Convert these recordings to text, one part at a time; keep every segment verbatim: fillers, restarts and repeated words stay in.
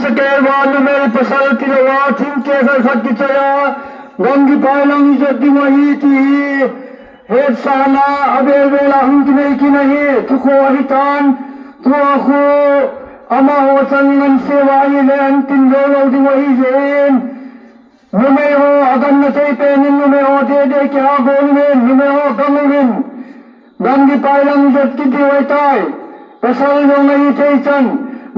Sakel va numei pasal tilou a thingkeh khat khat kichoi a, Gamgiphai lang ijot ding u ahi ti hi hetsahna avel vel a hung kinei kit ahi. Thukhoh ahitan, tua khu amaho chan ngan se va ahile an tin jou lou ding u ahi jeh in, numei ho agamna thei pen in numei ho dede kiha gon uvin, numei ho gam uvin. Gamgiphai lang jot kit diu ahitai. Pasal jong ahi thei chan.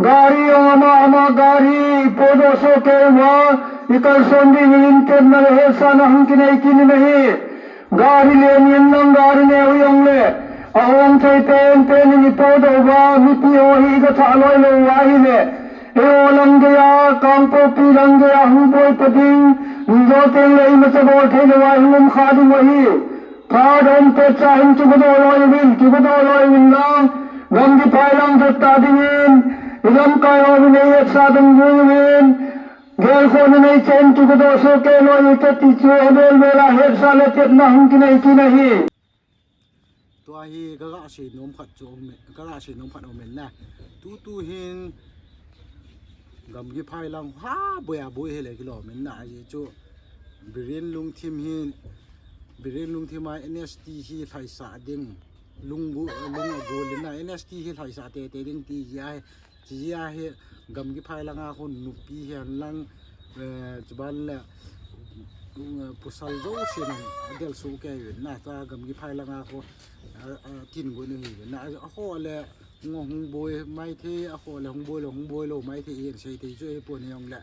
Gari jong ama, ama gari podoh soh kei uva, ikalson ding uvin tepna le hetsahna hung kinei kit in ahi. Gari le nin lang gari neo jong le ahong thei pen pen in ipodoh uva, mipi ho hi iga thah loi lou uva ahile, eiho lang geiya, Kangpokpi lang geiya hung boi pa ding, min jo teng le imacha bol thei lou a hung um kha ding u ahi. Phat um pet cha hin kigodoh loi uvin, kigodoh loi uvin lang, Gamgiphai lang jot ta dingin, ilamkai ho uvin eihetsa ding uvin, gelkhohna nei chen kigodoh soh kei loi u te ti chu avel vel a hetsah le tepna hung kinei kit in ahi. Tua hi kaga sei nom khat chu um e, kaga sei nom khat um in na. Tutu hin Gamgiphai lang ha boi a boi hile kilom in na, ajeh chu Biren lungthim hi, Biren lungthim a N S T hi lhaisah ding, lung gu, lung agol in na, N S T hi lhaisah tete ding ti jeh a hi, ti jeh a hi Gamgiphai langa khu nupi hihen lang, eh, chuban le, eh, pasal jousen adel soh kei uvin na, tua Gamgiphai langa khu, a, a, tin gon u ahi na, a, akhoh le hung, hung boi maithei, akhoh le hung boi lou, hung boi lou maithei, ihin sei thei chu ahipon, hijongle,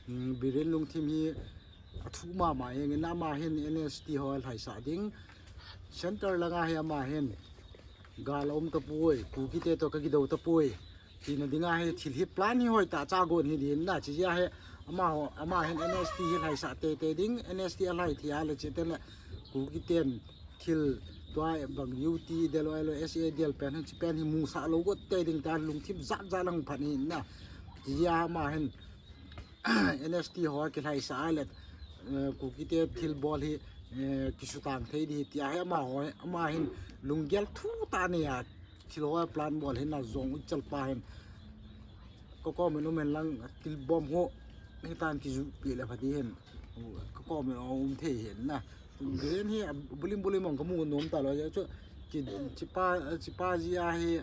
mm, Biren lungthim hi athu mama jeng in, ama hin N S T ho lhaisah ding, Centre langa hi ama hin gal aum tapoi, Kukite toh kakido tapoi tina dinga hi thil hi plan hi hoitah cha gon hi din na, chi jeh a hi amaho, ama hin N S T hi lhaisah tete ding, N S T alhai thei a le chuteng le Kukiten thil tua bang U T del lou, S A del pen hin chi pen hi musah lou got tei ding tia lungthim jat jat lang phat hi na, chi jeh a ama hin N S T ho kilhaisah a le, eh, Kukite thilbol hi, eh, kisutang thei ding tia hi amaho, ama hin lunggel thutah a nei a, thil ho plan bol hin na jong uchal pa hin. Ka kom in um in lang thilbom ho hitan kijui pi le pha ding hin. Ka kom in um thei hin na. Biren hi a bulim bulim ong kamu nom talou a chu, chi, chi pa, chi pa jeh a hi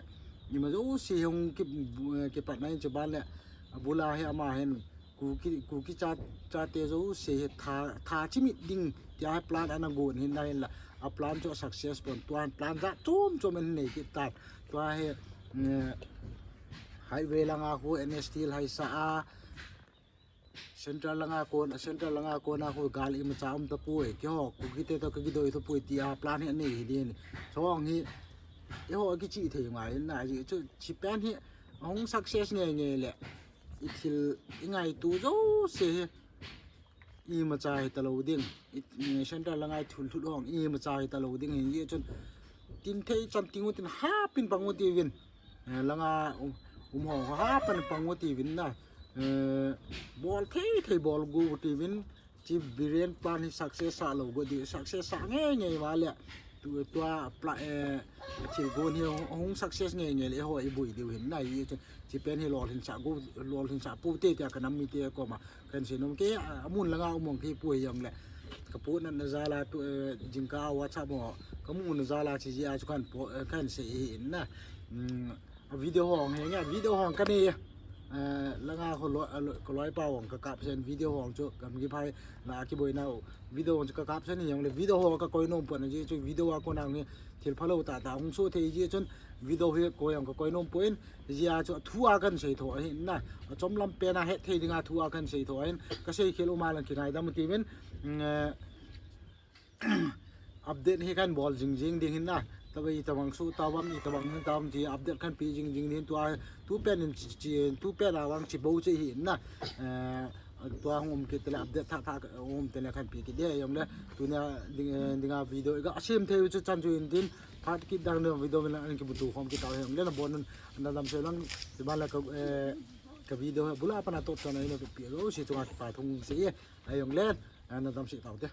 ima jouse hung ki, kipatna in chuban le abul a hi ama hin Kuki, Kuki cha, chate jouse hi tha, tha chimit ding tia hi plan ana gon hin na, hinla a plan chu a success pon, tua hin plan jat chom chom ahin nei kit tan. Tua hi, eh, highway langa khu N S T lhaisah a, Central langa kon, a Central langa kona khu gal imacha um tapoi, keiho Kukite toh kakido tapoi tia plan hi anei hi din. Chong hi eiho kichih thei ngai na, ajeh chu chi pen hi ahung success ngei ngei le, i thil i ngaito jouse hi imacha hi talou ding, i, i Central langa i thul thul hong imacha hi talou ding, hijeh chun tin thei chan ting u tin hapin pang u tiuvin, eh, langa um, um hong hapin pang u tiuvin na, eh, bol thei thei bol gu u tiuvin, chi Biren plan hi success sah lou got ding, success sah ngei ngei uva le, tu, tua pla, eh, thil gon hi hung, hung success ngei ngei le eiho i boi diu hin na, hijeh chun chi pen hi lolhin sah gu, lolhin sah pou te tia ka nam mite koma kahin sei nom, kei a, amun langa um ong kei poi jongle, ka pu natna jal a tu, eh, jingkah a WhatsApp mo, ka muna jal a chi jeh a chu kahin po, eh, kahin sei hi in na. Mm, a video hong hi nge, video hong ka nei, eh, langa khu lo, lo, ka loipa hong ka caption video hong chu Gamgiphai la kiboina u. Video hong chu ka caption hi jongle video ho ka koi nom pon ajeh chu video a kona nge thil phalou tah tah hung soh thei jeh chun video hi koi jong ka koi nom pon, hijeh a chu thu a kahin sei tho ahin na. Achom lam pen a het thei dinga thu a kahin sei tho ahin. Ka sei khel um a lang kingaidam u tiuvin. Mm, eh, update hi kahin bol jing jing ding hin na. Tabang itobang soh tauvem, itobang hin tauvem ti update kahin pe jing jing ding, tua, tu pen in chi, chi, tu pen a vang chi bou chi hi in na. Eh, tua hung um kit le update thah thah hung um teng le kahin pe kit ding, jongle tunia ding, eh, dinga video i ga sem thei u chu chan chu in tin, phat kit dang ding video min lang kimuto khom kit tau, jongle nabon un nadam seh lang, chuban le ka, eh, ka video hi bul a pat a top chan a ina pe jouse chunga kipa thu sei e, jongle, eh, nadam seh tau te.